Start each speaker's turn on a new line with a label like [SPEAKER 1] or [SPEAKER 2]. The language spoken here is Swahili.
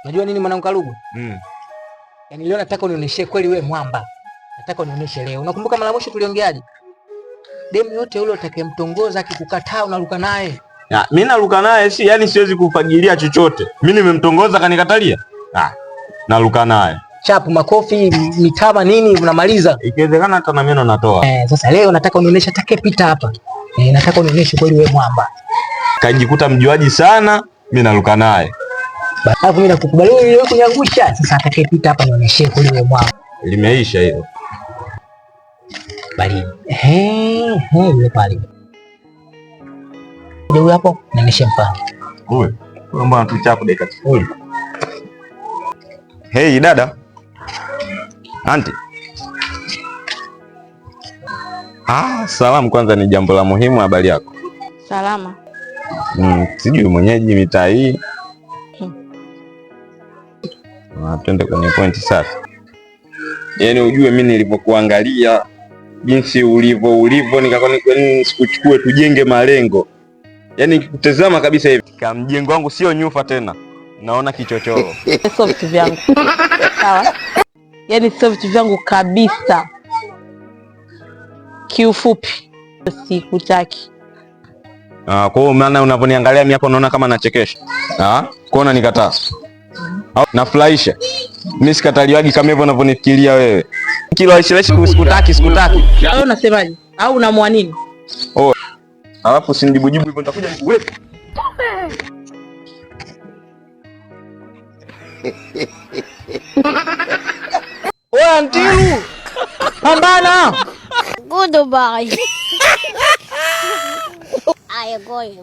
[SPEAKER 1] Unajua nini mwanangu Karugu? Yaani leo nataka unionyeshe kweli wewe mwamba. Nataka unionyeshe leo. Unakumbuka mara mwisho tuliongeaje? Demu yote yule utakayemtongoza akikukataa unaruka naye.
[SPEAKER 2] Ya, mimi naruka naye si, yani siwezi kufagilia chochote. Mimi nimemtongoza kanikatalia. Ah, naruka naye.
[SPEAKER 1] Chapu, makofi, mitama nini unamaliza.
[SPEAKER 2] Ikiwezekana hata na meno natoa.
[SPEAKER 1] Eh, sasa leo nataka unionyeshe atakayepita hapa. Eh, nataka unionyeshe kweli wewe mwamba.
[SPEAKER 2] Kajikuta mjuaji sana, mimi naruka naye.
[SPEAKER 1] Alafu mimi nakukubali wewe kuniangusha. Sasa atakayepita hapa nionyeshe kweli wewe mwamba.
[SPEAKER 2] Limeisha hilo.
[SPEAKER 1] Bali. Eh, yule pale. Ndio huyo hapo, nionyeshe mfano.
[SPEAKER 2] Huyo. Huyo mbona tuchapu dakika 0. Hey dada. Anti. Ah, salamu kwanza ni jambo la muhimu. Habari yako?
[SPEAKER 3] Salama.
[SPEAKER 2] Sijui mwenyeji mitaa hii. Twende kwenye pointi sasa. Yaani ujue mimi nilivyokuangalia jinsi ulivyo ulivyo, nikaona sikuchukue tujenge malengo. Yaani nikikutazama kabisa hivi kama mjengo wangu sio nyufa tena, naona kichochoro.
[SPEAKER 3] Sio vitu vyangu. Sawa? Yaani sio vitu vyangu kabisa. Kiufupi sikutaki.
[SPEAKER 2] Ah, kwa hiyo maana unavyoniangalia mimi hapo unaona kama nachekesha. Ah, kwa hiyo unanikataa. Au nafurahisha. Mimi sikataliwagi kama hivyo unavyonifikiria wewe. Kila sikutaki, sikutaki.
[SPEAKER 3] Wewe unasemaje? Au unamua nini?
[SPEAKER 2] Oh. Alafu usinijibu jibu hivyo nitakuja nikuweke.
[SPEAKER 1] Oya Ntilu. Pambana.
[SPEAKER 4] Goodbye. I am going.